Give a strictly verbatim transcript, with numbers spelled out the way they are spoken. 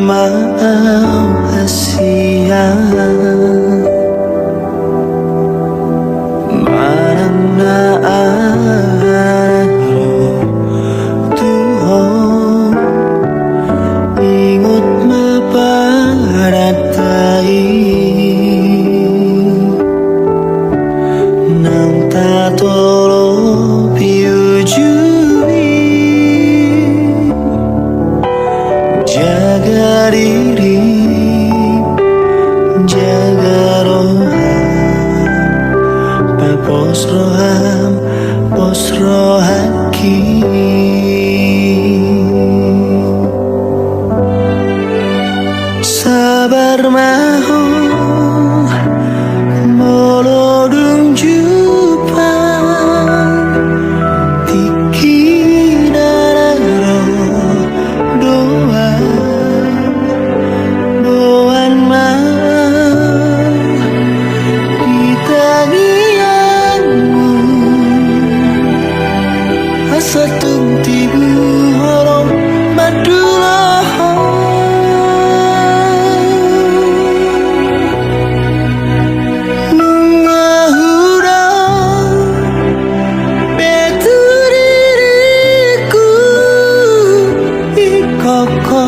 Maaf hasian manang na aha ro tu ho, ingot ma panata i. Naung tatolop i ujui, jaga diri, jaga roha, pos roham, pos rohangki. Sabar ma ho molo dung jumpang tingki na ro doan, doan ma di tangiangmu. Asa tung tibu holong mandulohon. Nunga hudok be tu diringku, ingkon ho